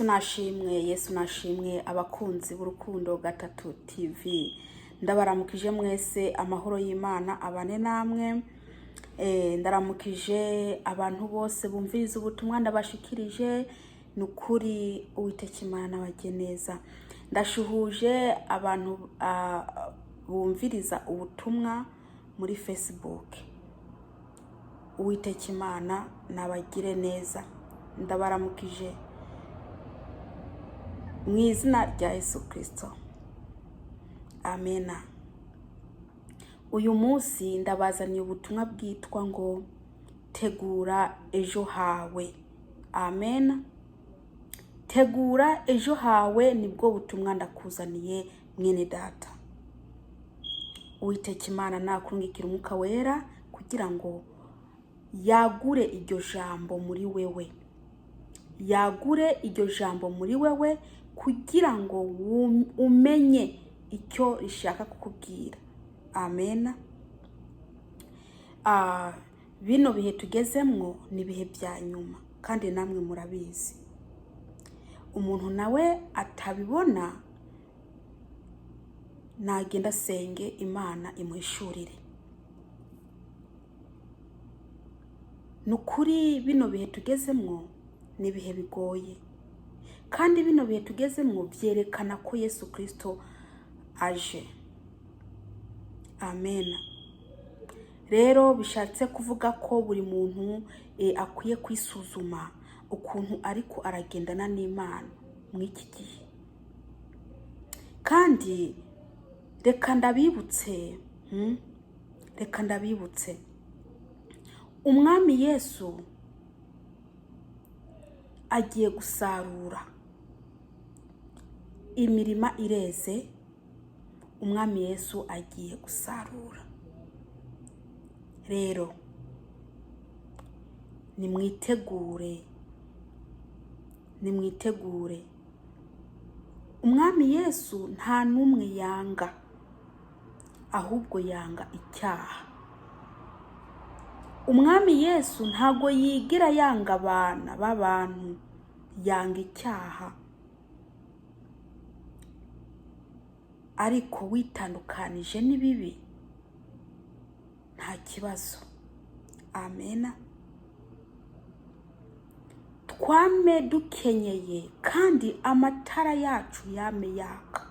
Yesu nashimwe, Yesu nashimwe. Abakunzi b'Urukundo Gatatu TV, ndabaramukije mwese, amahoro y'Imana abane namwe. Ndaramukije abantu bose bumviriza ubutumwa ndabashikirije. Ni ukuri, Uwiteka Imana nabajye neza. Ndashuhuje abantu bumviriza ubutumwa muri Facebook. Uwiteka Imana nabagire neza. Ndabaramukije mu izina rya Yesu Kirisito, amena. Uyu munsi ndabazaniye ubutumwa bwitwa ngo "Tegura ejo hawe". Amena. Tegura ejo hawe, nibwo butumwa ndakuzaniye, mwene data. Uwiteka Imana nakurungikira Umwuka Wera kugira ngo yagure iryo jambo muri wewe, yagure iryo jambo muri wewe kugira ngo umenye icyo rishaka kukubwira. Amena. Bino bihe tugezemwo ni ibihe bya nyuma, kandi namwe murabizi. Umuntu nawe atabibona nagenda asenge Imana imuhishurire. Ni ukuri, bino bihe tugezemwo ni ibihe bigoye, kandi bino bihe tugezemwo byerekana ko Yesu Kirisito aje. Amen. Rero bishatse kuvuga ko buri muntu akwiye kwisuzuma ukuntu ariko aragendana n'Imana muri iki gihe. Kandi reka ndabibutse, Reka ndabibutse, Umwami Yesu agiye gusarura, imirima ireze, Umwami Yesu agiye gusarura. Rero nimwitegure, nimwitegure. Umwami Yesu nta n'umwe yanga, ahubwo yanga icyaha. Umwami Yesu ntago yigira yanga abana b'abantu, yanga icyaha. Ariko witandukanije n'ibibi, nta kibazo. Amena. Twame dukenyeye kandi amatara yacu yame yaka.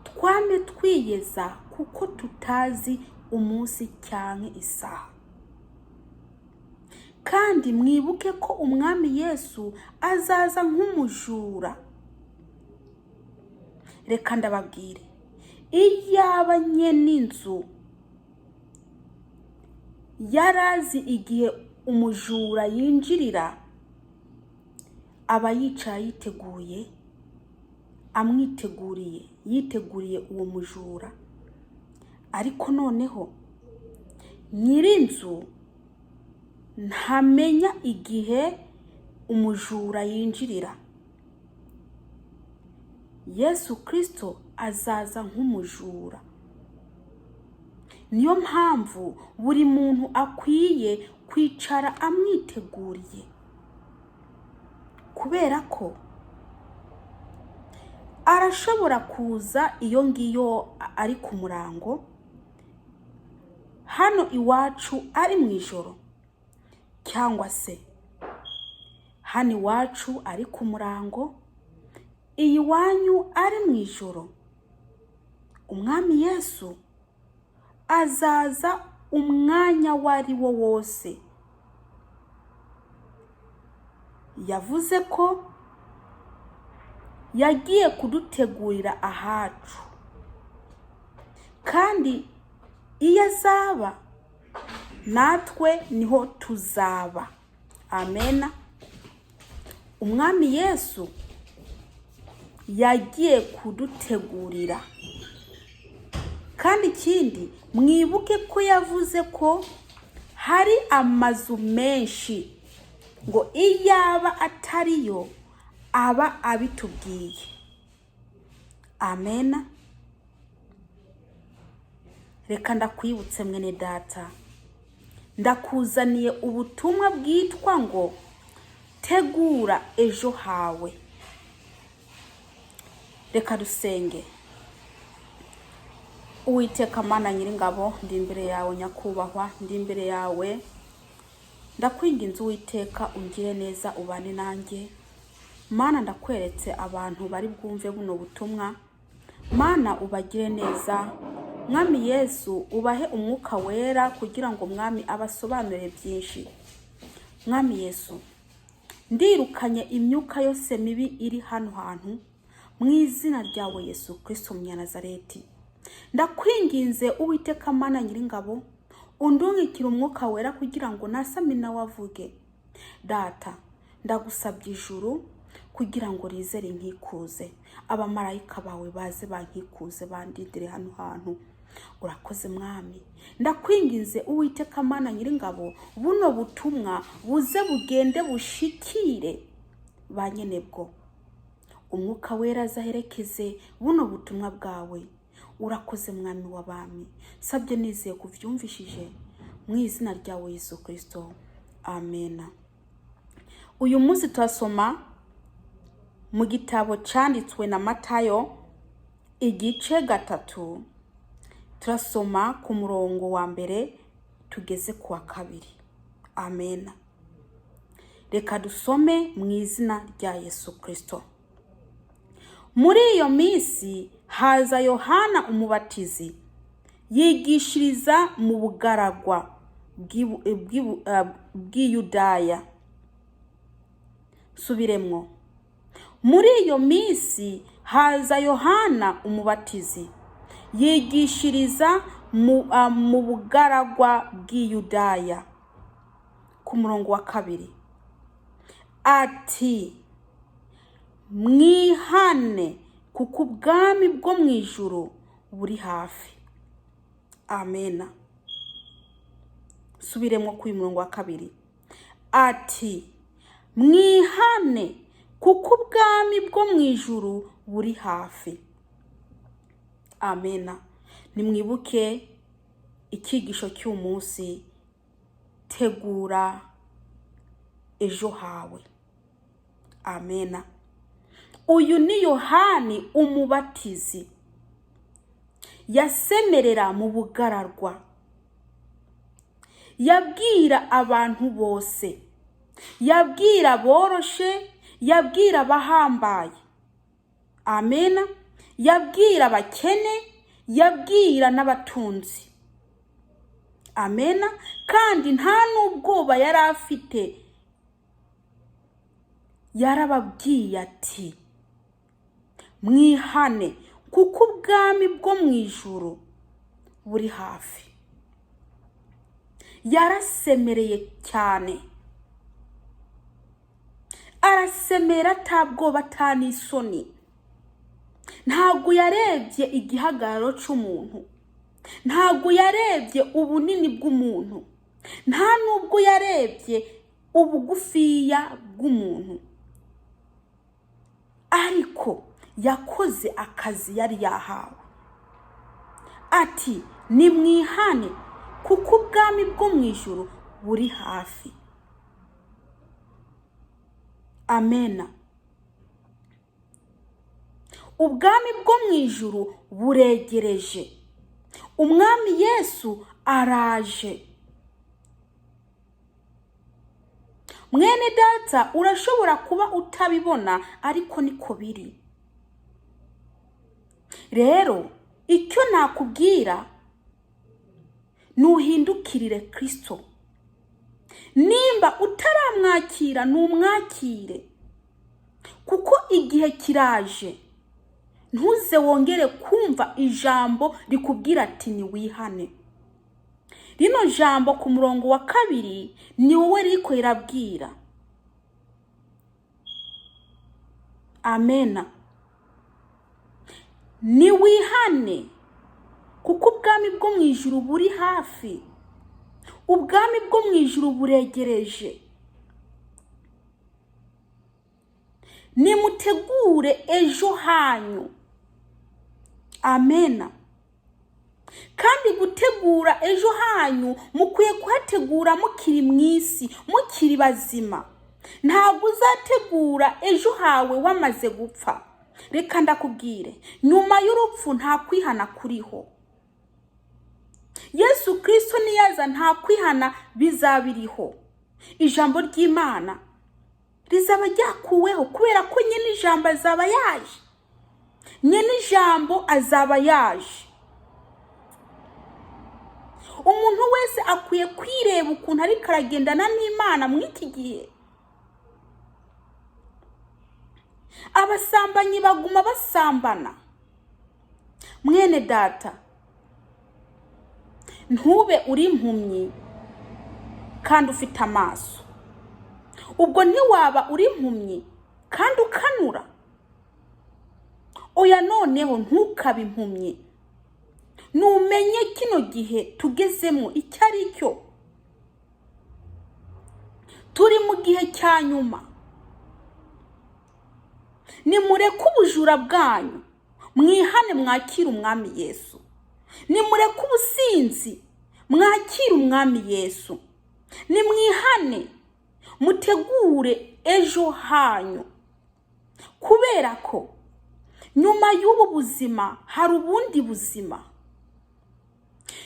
Twame twiyeza kuko tutazi umunsi cyangwa isaha. Kandi mwibuke ko Umwami Yesu azaza nk'umujura. Reka ndababwire, iyaba nyen'inzu yarazi igihe umujura yinjirira, aba yicaye yiteguye, amwiteguriye, yiteguriye uwo mujura. Ariko noneho nyir'inzu ntamenya igihe umujura yinjirira. Yesu Kirisito azaza nk'umujura. Niyo mpamvu buri muntu akwiye kwicara amwiteguriye, kubera ko arashobora kuza iyo ngiyo ari ku murango, hano iwacu ari mu ijoro, cyangwa se hano iwacu ari ku murango, iyi iwanyu ari mu ijoro. Umwami Yesu azaza umwanya uwo ari wo wose. Yavuze ko yagiye kudutegurira ahacu, kandi iyo azaba natwe niho tuzaba. Amena. Umwami Yesu yagiye kudutegurira. Kandi ikindi, mwibuke ko yavuze ko hari amazu menshi, ngo iyaba atariyo aba abitubwiye. Amena. Reka ndakwibutse, mwene data, ndakuzaniye ubutumwa bwitwa ngo Tegura ejo hawe. Reka dusenge. Uwiteka Mana Nyiringabo, ndi imbere yawe nyakubahwa, ndi imbere yawe, ndakwinginze Uwiteka, ungire neza, ubane nanjye. Mana, ndakweretse abantu bari bwumve buno butumwa. Mana, ubagire neza. Mwami Yesu, ubahe Umwuka Wera kugira ngo Mwami abasobanurire byinshi. Mwami Yesu, ndirukanye imyuka yose mibi iri hano hantu mu izina ryawe Yesu Kristo Munyanazareti. Ndakwinginze Uwiteka Mana Nyiringabo, undungikire Umwuka Wera kugira ngo nasame nawe avuge. Data, ndagusabye ijuru kugira ngo rize rinkikuze, abamarayika bawe baze bankikuze, bandindire hano hantu. Urakoze Mwami. Ndakwinginze Uwiteka Mana Nyiringabo, buno butumwa buze bugende bushikire ba nyenebwo. Umwuka Wera azaherekeze buno butumwa bwawe. Urakoze Mwami w'abami. Sabye nizeye kuvyumvishije mu izina ryawe Yesu Kristo, amena. Uyu munsi turasoma mu gitabo cyanditswe na Matayo, igice 3, turasoma ku murongo wa 1 tugeze ku wa 2. Amena. Reka dusome mu izina rya Yesu Kristo. Muri iyo minsi haza Yohana Umubatizi, yigishiriza mu bugaragwa bw'Iyudaya. Subiremwo. Muri iyo minsi haza Yohana Umubatizi, yigishiriza mu bugaragwa bw'Iyudaya. Ku murongo wa 2 ati: "Mwihane, kuko ubwami bwo mu ijuru buri hafi." Amena. Subiremo kuri murongo wa 2 ati: "Mwihane, kuko ubwami bwo mu ijuru buri hafi." Amena. Nimwibuke icyigisho cy'umunsi: tegura ejo hawe. Amena. Uyu ni Yohani Umubatizi, yasemerera mu bugararwa, yabwira abantu bose, yabwira aboroshe, yabwira abahambaye, amena, yabwira abakene, yabwira n'abatunzi, amena. Kandi nta n'ubwoba yari afite, yarababwiye ati: "Mwihane, kuko ubwami bwo mu ijuru buri hafi." Yarasemereye cyane, arasemera atabwoba, atanisoni. Ntabwo yarebye igihagararo cy'umuntu, ntabwo yarebye ubunini bw'umuntu, nta n'ubwo yarebye ubugufiya bw'umuntu, ariko yakoze akazi yari yahawe, ati: "Nimwihane, kuko ubwami bwo mu ijuru buri hafi." Amena. Ubwami bwo mu ijuru buregereje, Umwami Yesu araje. Mwene data, urashobora kuba utabibona, ariko niko biri. Rero icyo nakubwira, nuhindukirire Kristo. Nimba utaramwakira, numwakire, kuko igihe kiraje ntuze wongere kumva ijambo rikubwira ati: "Niwihane." Rino jambo ku murongo wa 2 ni wowe ririko rirabwira. Amena. Niwihane, kuko ubwami bwo mu ijuru buri hafi, ubwami bwo mu ijuru buregereje. Nimutegure ejo hanyu. Amena. Kandi gutegura ejo hanyu, mukwiye kuhategura mukiri mu isi, mukiri bazima. Ntabwo uzategura ejo hawe wamaze gupfa. Reka ndakubwire, nyuma y'urupfu nta kwihana kuriho. Yesu Kirisito niyaza nta kwihana bizabiriho. Ijambo ry'Imana rizaba ryakuweho kubera ko nyine ijambo azaba yaje, nyine ijambo azaba yaje. Umuntu wese akwiye kwireba ukuntu ariko aragendana n'Imana muri iki gihe. Abasambanyi baguma basambana. Mwene data, ntube uri impumyi kandi ufite amaso. Ubwo ntiwaba uri impumyi kandi ukanura. Oya, noneho ntukabe impumyi. Numenye kino gihe tugezemo icyo ari cyo. Turi mu gihe cya nyuma. Nimureke ubujura bwanyu, mwihane mwakire umwami Yesu. Nimureke ubusinzi, mwakire umwami Yesu. Nimwihane mutegure ejo hanyu, kubera ko nyuma y'ubu buzima hari ubundi buzima.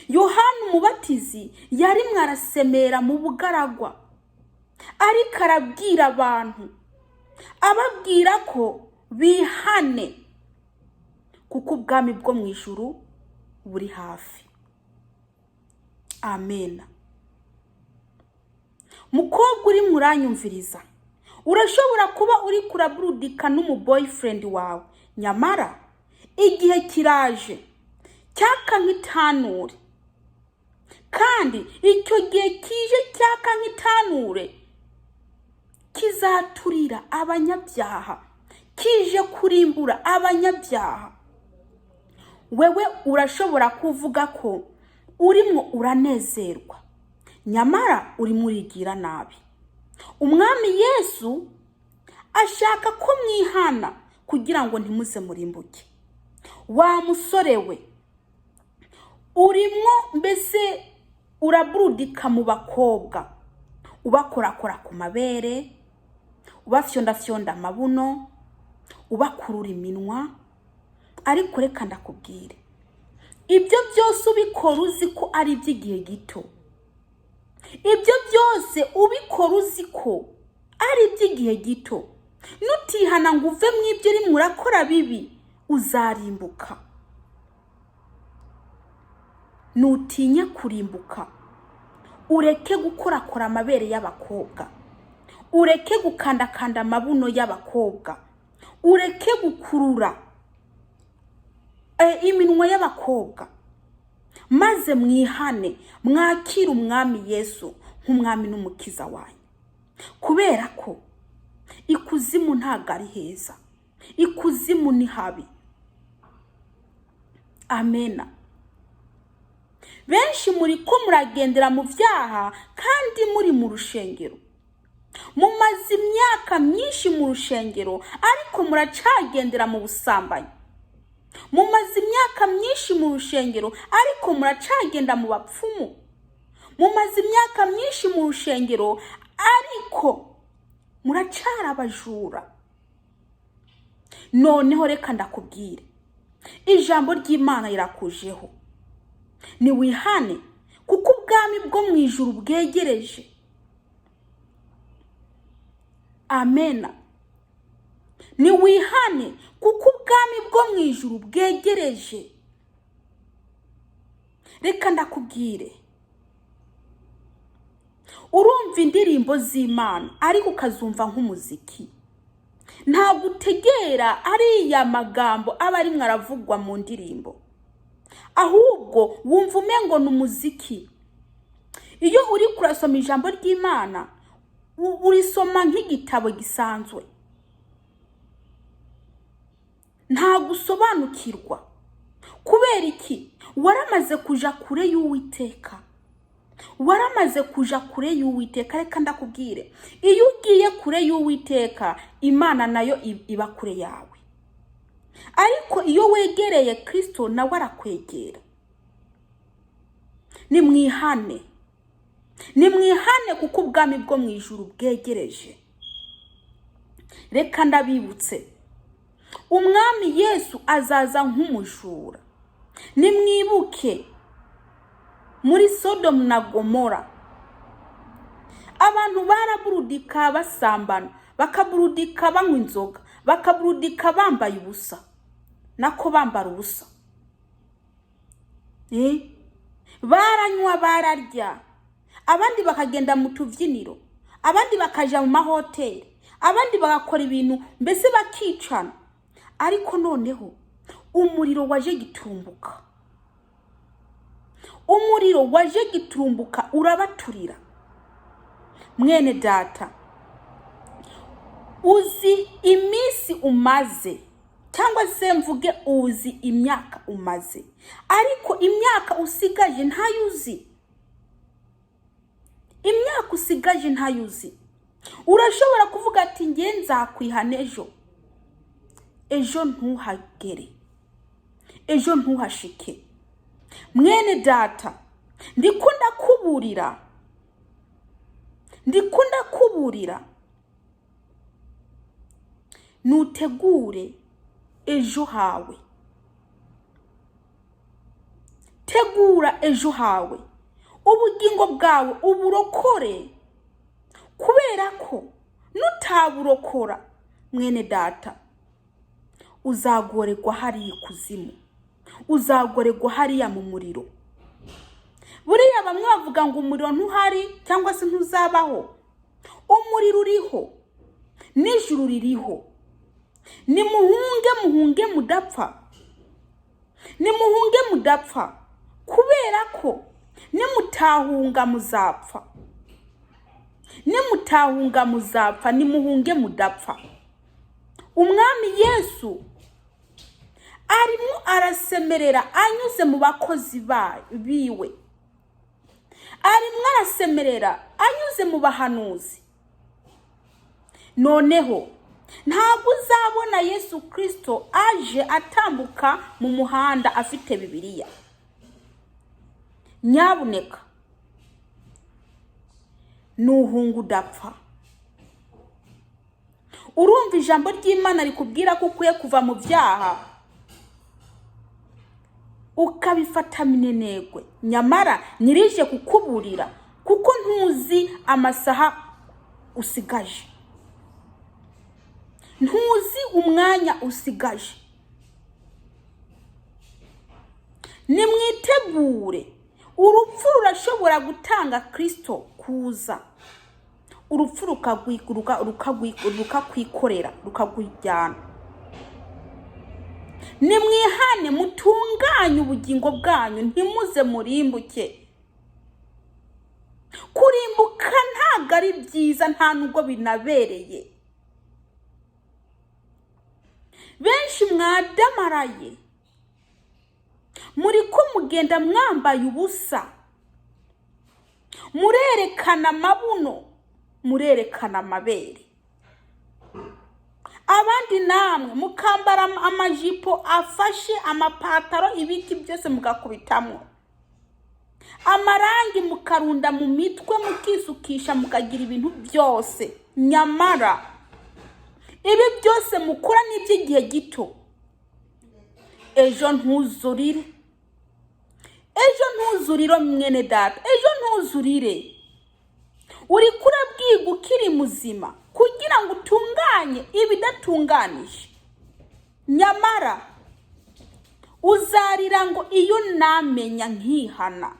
Yohana Umubatizi yarimwo arasemera mu bugaragwa, ariko arabwira abantu, ababwira ko bihane kuko ubwami bwo mu ijuru buri hafi. Amena. Mukobwa uri muranyumviriza, urashobora kuba uri kuraburudika n'umu boyfriend wawe, nyamara igihe kiraje cyaka nk'itanure, kandi icyo gihe kije cyaka nk'itanure kizaturira abanyabyaha, kije kurimbura abanyabyaha. Wewe urashobora kuvuga ko urimo uranezerwa, nyamara urimo urigira nabi. Umwami Yesu ashaka ko mwihana kugira ngo ntimuze murimbuke. Wa musore we, urimo mbese uraburudika mu bakobwa, ubakorakora ku mabere, ubafyondafyonda amabuno, ubakurura iminwa. Ariko reka ndakubwire, ibyo byose ubikora uzi ko ari iby'igihe gito. Ibyo byose ubikora uzi ko ari iby'igihe gito. Nutihana ngo uve mu ibyo urimo urakora bibi, uzarimbuka. Nutinye kurimbuka, ureke gukorakora amabere y'abakobwa, ureke gukandakanda amabuno y'abakobwa, ureke gukurura iminwa y'abakobwa, maze mwihane mwakire umwami Yesu nk'umwami n'umukiza wanyu. Kubera ko ikuzimu ntabwo ari heza, ikuzimu ni habi. Amena. Benshi muri ko muragendera mu byaha kandi muri mu rushengero. Mumaze imyaka myinshi mu rushengero, ariko muracagendera mu busambanyi. Mumaze imyaka myinshi mu rushengero, ariko muracagenda mu bapfumu. Mumaze imyaka myinshi mu rushengero, ariko muracara abajura. Noneho reka ndakubwire, ijambo ry'Imana rirakujeho. Niwihane kuko ubwami bwo mu ijuru bwegereje. Amena. Niwihane kuko ubwami bwo mu ijuru bwegereje. Reka ndakubwire, urumva indirimbo z'Imana ariko ukazumva nk'umuziki. Ntabwo utegera ariya magambo aba arimwo aravugwa mu ndirimbo, ahubwo wumva umengo ni umuziki. Iyo uri kurasoma ijambo ry'Imana, urisoma nk'igitabo gisanzwe, ntabwo usobanukirwa. Kubera iki? Waramaze kuja kure y'Uwiteka, waramaze kuja kure y'Uwiteka. Reka ndakubwire, iyo ugiye kure y'Uwiteka, Imana nayo iba kure yawe. Ariko iyo wegereye Kristo, nawe arakwegera. Nimwihane, nimwihane kuko ubwami bwo mu ijuru bwegereje. Reka ndabibutse, Umwami Yesu azaza nk'umujura. Nimwibuke muri Sodomu na Gomora, abantu baraburudika basambana, bakaburudika banywa inzoga, bakaburudika bambaye ubusa, nako bambara ubusa. Baranywa, bararya, abandi bakagenda mu tubyiniro, abandi bakaja mu mahoteli, abandi bagakora ibintu, mbese bakicana. Ariko noneho umuriro waje giturumbuka, umuriro waje giturumbuka urabaturira. Mwene data, uzi iminsi umaze, cyangwa se mvuge uzi imyaka umaze, ariko imyaka usigaje ntayo uzi. Imyaka usigaje ntayo uzi. Urashobora kuvuga ati: "Nge nzakwihana ejo." Ejo ntuhagere, ejo ntuhashike. Mwene data, ndikunda kuburira, ndikunda kuburira: nutegure ejo hawe, tegura ejo hawe, ubugingo bwawe uburokore, kubera ko nutaburokora, mwene data, uzagorerwa hariya ikuzimu, uzagorerwa hariya mu muriro. Buriya bamwe bavuga ngo umuriro ntuhari cyangwa se ntuzabaho. Umuriro uriho, n'ijuru ririho. Nimuhunge, muhunge mudapfa, nimuhunge mudapfa, kubera ko nimutahunga muzapfa, nimutahunga muzapfa. Nimuhunge mudapfa. Umwami Yesu arimo arasemerera anyuze mu bakozi biwe, arimo arasemerera anyuze mu bahanuzi. Noneho ntabwo uzabona Yesu Kirisito aje atambuka mu muhanda afite Bibiliya. Nyabuneka nuhunga udapfa. Urumva ijambo ry'Imana rikubwira ko ukwiye kuva mu byaha, ukabifata minenegwe, nyamara nyirije kukuburira, kuko ntuzi amasaha usigaje, ntuzi umwanya usigaje. Nimwitegure, urupfu rurashobora gutanga Kirisito kuza, urupfu rukakwikorera, rukakujyana. Nimwihane, mutunganye ubugingo bwanyu, ntimuze murimbuke. Kurimbuka ntabwo ari byiza, nta nubwo binabereye. Benshi mwadamaraye, muri ko mugenda mwambaye ubusa, murerekana amabuno, murerekana amabere. Abandi namwe mukambara amajipo afashe, amapataro, ibiki byose mugakubitamo amarangi, mukarunda mu mitwe, mukisukisha, mukagira ibintu byose. Nyamara ibi byose mukora ni iby'igihe gito. Ejo ntuzurire, ejo ntuzurire, mwene data, ejo ntuzurire. Uri kurabwirwa ukiri muzima kugira ngo utunganye ibidatunganije, nyamara uzarira ngo: "Iyo namenya nkihana."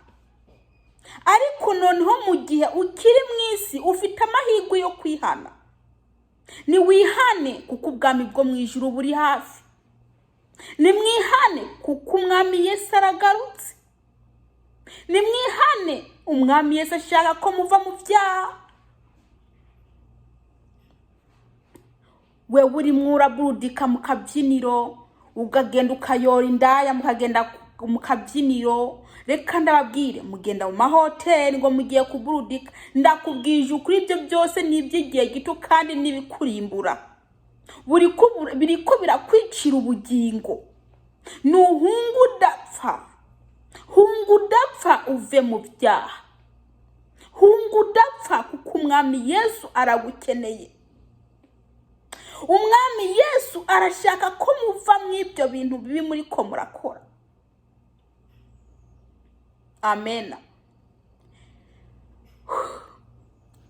Ariko noneho mu gihe ukiri mu isi ufite amahirwe yo kwihana. Niwihane, kuko ubwami bwo mu ijuru buri hafi. Nimwihane, kuko Umwami Yesu aragarutse. Nimwihane, Umwami Yesu ashaka ko muva mu byaha. Wewe urimo uraburudika mu kabyiniro, ukagenda ukayora indaya, mukagenda mu kabyiniro, reka ndababwire, mugenda mu mahoteli ngo mugiye kuburudika. Ndakubwije ukuri, ibyo byose ni iby'igihe gito kandi n'ibikurimbura, biriko birakwicira ubugingo. Nuhunga udapfa, hunga udapfa, uve mu byaha, hunga udapfa, kuko Umwami Yesu aragukeneye. Umwami Yesu arashaka ko muva mu ibyo bintu bibi muri ko murakora. Amena.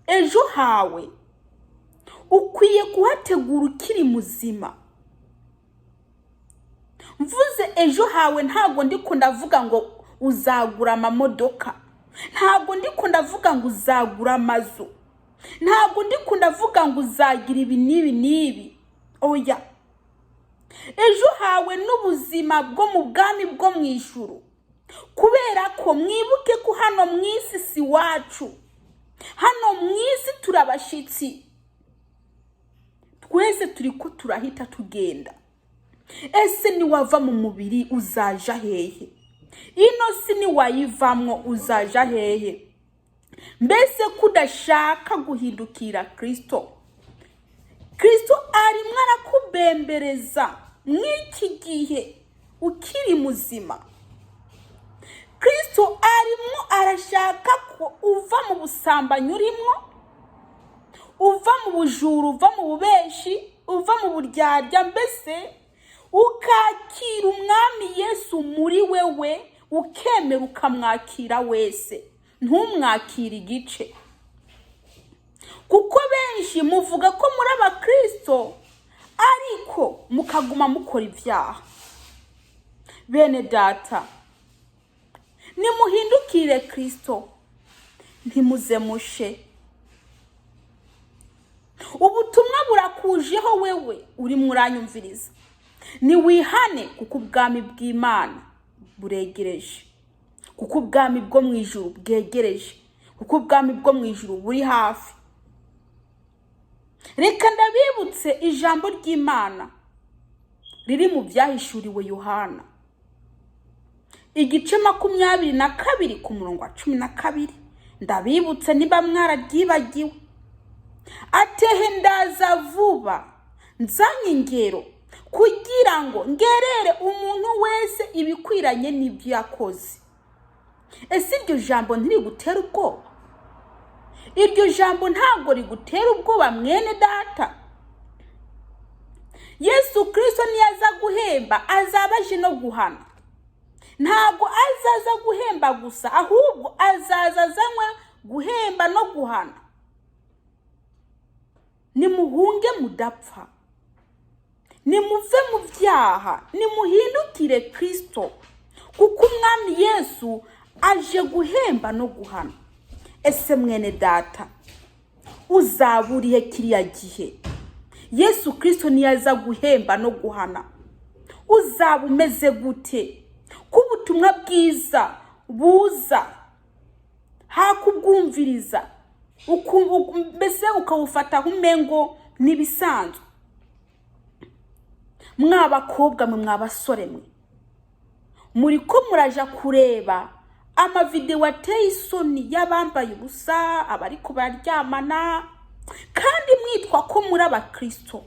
Ejo hawe ukwiye kuhategura ukiri muzima. Mvuze ejo hawe, ntabwo ndiko ndavuga ngo uzagura amamodoka, ntabwo ndiko ndavuga ngo uzagura amazu, ntabwo ndiko ndavuga ngo uzagira ibi n'ibi n'ibi. Oya, ejo hawe n'ubuzima bwo mu bwami bwo mu ijuru, kubera ko mwibuke ko hano mu isi si iwacu, hano mu isi turabashyitsi, twese turi ko turahita tugenda. Ese niwava mu mubiri uzaja hehe? Ino si niwayivamwo uzaja hehe? Mbese ko udashaka guhindukira Kirisito? Kirisito arimo arakubembereza mw'iki gihe ukiri muzima. Kirisito arimo arashaka ko uva mu busambanyi urimo, uva mu bujura, uva mu bubeshi, uva mu buryarya, mbese ukakira Umwami Yesu muri wewe, ukemera ukamwakira wese, ntumwakire igice. Kuko benshi muvuga ko muri abakristo, ariko mukaguma mukora ibyaha. Bene data, nimuhindukire Kirisito, ntimuze mushe. Ubutumwa burakujeho wewe urimo uranyumviriza. Niwihane, kuko ubwami bw'Imana buregereje, kuko ubwami bwo mu ijuru bwegereje, kuko ubwami bwo mu ijuru buri hafi. Reka ndabibutse ijambo ry'Imana riri mu Byahishuriwe Yohana, igice 22 ku murongo wa 12. Ndabibutse niba mwararyibagiwe. Atehe ndaza vuba, nzanye ingero kugira ngo ngerere umuntu wese ibikwiranye n'ibyo yakoze. Ese iryo jambo ntirigutera ubwoba? Iryo jambo ntabwo rigutera ubwoba, mwene data? Yesu Kirisito niyaza guhemba, azaba aje no guhana. Ntabwo azaza guhemba gusa, ahubwo azaza azanywe guhemba no guhana. Nimuhunge mudapfa, nimuve mu byaha, nimuhindukire Kirisito, kuko Umwami Yesu aje guhemba no guhana. Ese mwene data, uzaba urihe kiriya gihe Yesu Kirisito niyaza guhemba no guhana? Uzaba umeze gute? Ko ubutumwa bwiza buza hakubwumviriza, mbese ukawufata nk'umengo n'ibisanzwe. Mwa bakobwa mwe, mwa basore mwe, muri ko muraja kureba amavidewo ateye isoni y'abambaye ubusa, abariko bararyamana, kandi mwitwa ko muri abakristo.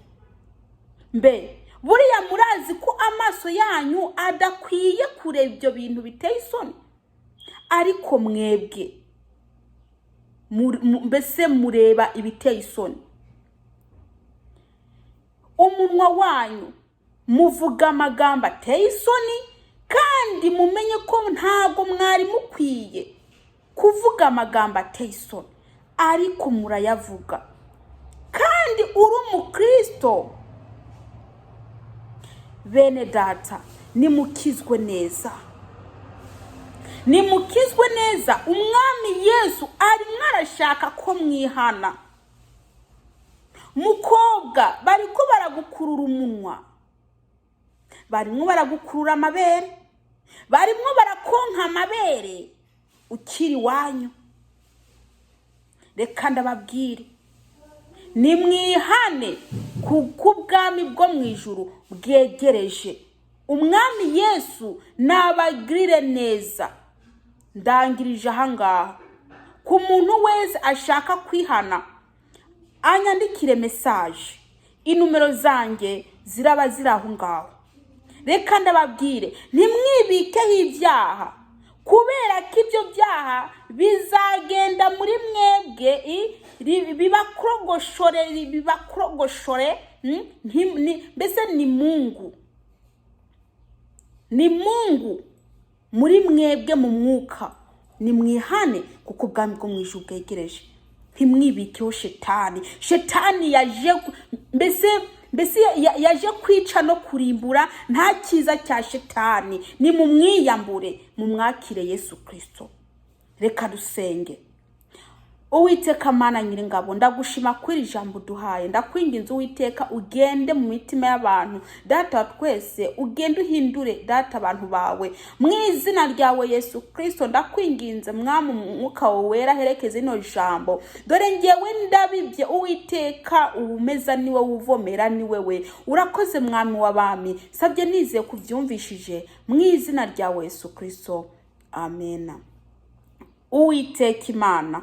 Mbe buriya murazi ko amaso yanyu adakwiye kureba ibyo bintu biteye isoni? Ariko mwebwe mbese mureba ibiteye isoni. Umunwa wanyu muvuga amagambo ateye isoni, kandi mumenye ko ntabwo mwari mukwiye kuvuga amagambo ateye isoni, ariko murayavuga kandi uri umukristo. Bene data, nimukizwe neza, nimukizwe neza. Umwami Yesu arimo arashaka ko mwihana. Mukobwa, bariko baragukurura umunwa, barimo baragukurura amabere, barimo barakonka amabere ukiri iwanyu. Reka ndababwire, nimwihane kuko ubwami bwo mu ijuru bwegereje. Umwami Yesu nabagirire neza. Ndangirije ahangaha. Ku muntu wese ashaka kwihana, anyandikire message, inumero zanjye ziraba ziri aho ngaho. Reka ndababwire, ntimwibikeho ibyaha, kubera ko ibyo byaha bizagenda muri mwebwe, bibakorogoshore, bibakorogoshore. Mbese ni Mungu, ni Mungu muri mwebwe mu mwuka. Nimwihane kuko ubwami bwo mu ijuru bwegereje. Ntimwibikeho shetani. Shetani yaje mbese yaje kwica no kurimbura. Nta cyiza cya shetani. Ni mumwiyambure, mumwakire Yesu Kirisito. Reka dusenge. Uwiteka Mana Nyiringabo, ndagushima kuri iri jambo uduhaye. Ndakwinginze Uwiteka, ugende mu mitima y'abantu, Data wa twese, ugende uhindure, Data, abantu bawe mu izina ryawe Yesu Kirisito. Ndakwinginze Mwami, Umwuka wawe Wera aherekeze ino jambo. Dore ngewe ndabibye, Uwiteka, uwumeza niwe wuvomera, ni wewe. Urakoze Mwami w'abami. Sabye nizeye kubyumvishije mu izina ryawe Yesu Kirisito, amena. Uwiteka Imana.